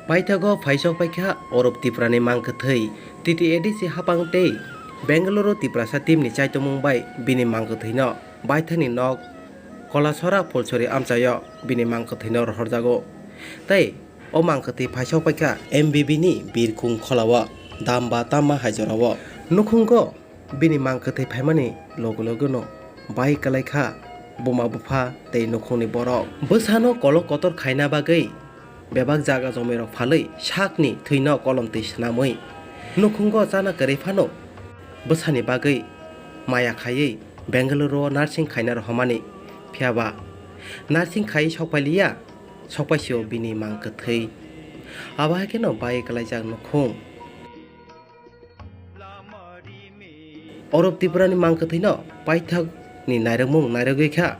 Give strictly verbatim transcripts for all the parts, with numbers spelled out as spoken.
Paithago phaisok paikha Orup Tiprani mangkwthwi T T A D C hapang tei Bengaluru Tiprasa teamni chaitomung bai bini mangkwthwino baithani nok Kolasora Phulsuri amchaio bini mangkwthwino rohorjago. Tei o mangkwthwi phaisok paikha M B B ni Birkung kholao Damba Tamma hai jorao. Nukhungo bini mangkwthwi phaimani loge logeno bai kwlaikha buma bupha tei nukhungni borok. Bwsano kolok kotor khaina bagwi bebak jaga jomirok phalwi sakni thwino kolomtwi swnamwi nukhungo chana kwrwi phano bwsani bagwi maya khaiwi Bengaluru o nursing khaina rohormani. Phiyaba nursing khaiwi sokpailiya, sokpaisio bini mangkwthwi. Abo hai kheno bai kwlaijak nukhung. Orup Tiprani mangkwthwino paithakni nairokmung nairogwi kha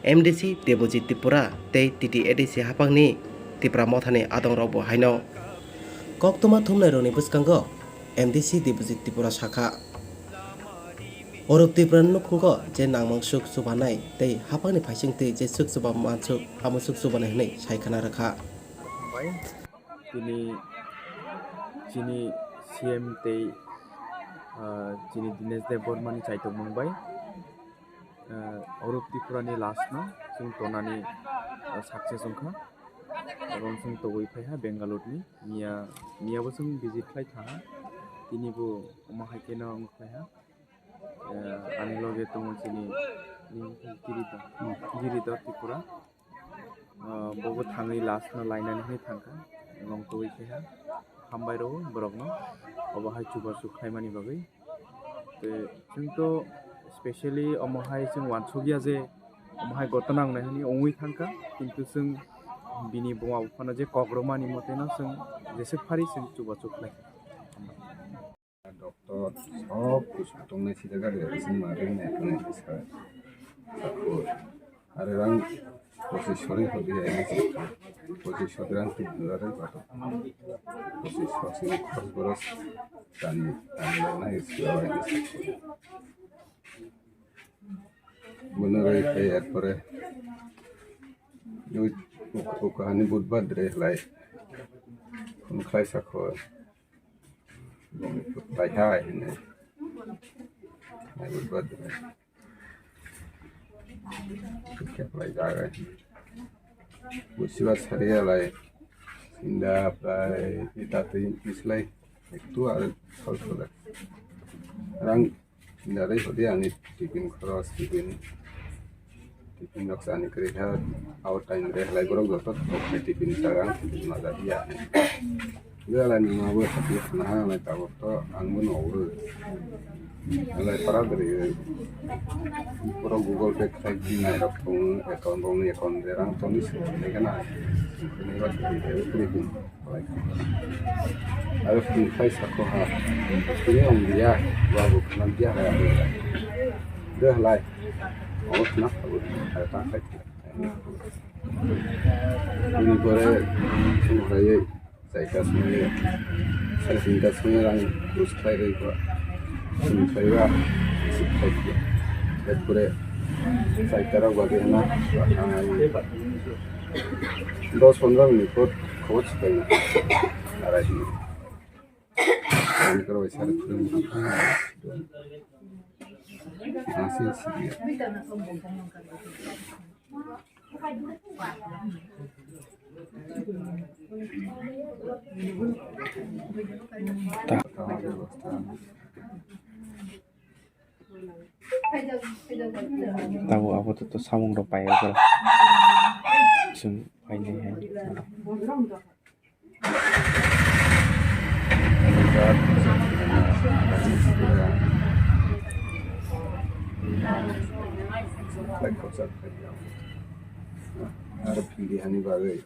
M D C Debojit Tripura tei T T A D C hapangni Tipra Mothani adongrokbo haino. Koktwma thumnairokni bwskango M D C Debojit Tripura sakha, Orup Tiprani nukhungo je nangmang swk chubanai tei hapangni phaisingtwi je swk chuba mansuk amo swk chubanai hwnwi sai khna rwkha. Tini chini C M tei, ah, chini Dinesh Debbarma ni chaitokmung bai, ah, Orup Tripura ni last no chwng tonani, ah, success wngkha. Abo chwng togwi phaiha Bangalore ni. Miya, miya bo chwng visit khlai thaha. Tini bo omo hai kheno wng khlaiha. Eh, ani loge tongo chini, ni Giridhar, Giridhar Tripura. Ah, bobo thangwi last no lainani hinwi thangkha, longtwi khe ha. Hambai rw borokno, obo hai chubachu khlaimani bagwi. Tei chwng to specially omo hai chwng uansukya je omo hai gotona wngnai hwnwi ongwi thangkha, kintu chwng bini buma buphano je kok rwmani moteno chwng jeswk phari chwng chubachu khlai. Doctor sob kusu tongnai sida gari gari sini ma ring nai tongnai sa sakho. Are rang pochis sori hodi ai ni sakho. Pochis sori rang tu dura re bato. Pochis sori sini khos boros tani tani nai sida ai ni sakho. Bono roi khai er pore oi okahani budbar dre lai phone khlai sakho. Bongni phut paihai hwnwi. Naiwi badre. Kheplai jagai. Busiba sariya lai. Sinda prai ita twi mislai. Ektu ar sol sole. Rang sinda rei hodi ani tiffin khoros tiffin. Tiffin rok chani kwrwi kha, abo time re halai borok joto thok khai tiffin chaga ang tiffin ma ja ya. Belai ni ma bo thok ya na ha nai tabok to ang bo no uro. Belai para dri borok Google Pay khai di nai rok tong account rok ni account de rang toni se ne kana. Ne ba tiffin de kri kun. Aro phung khai sakho ha. Tini ong dia, babu khna dia ha. De halai. Ong khna babu. Hai ta khai. Tini pore phung khai sai ka sini. Sai sini ka sini rang bus khai rai ko. Sini khai ba. Sik khai. Ekpore sai ka rok ba de na. Dos pondro minute por khobor sipai na. Arai sini. Ani koro bai sar khulum. Asi sidi. Ta. Tabo abo to, to samung rok pai o jora. Chwng painai hai. Aro phindi hani bagwi.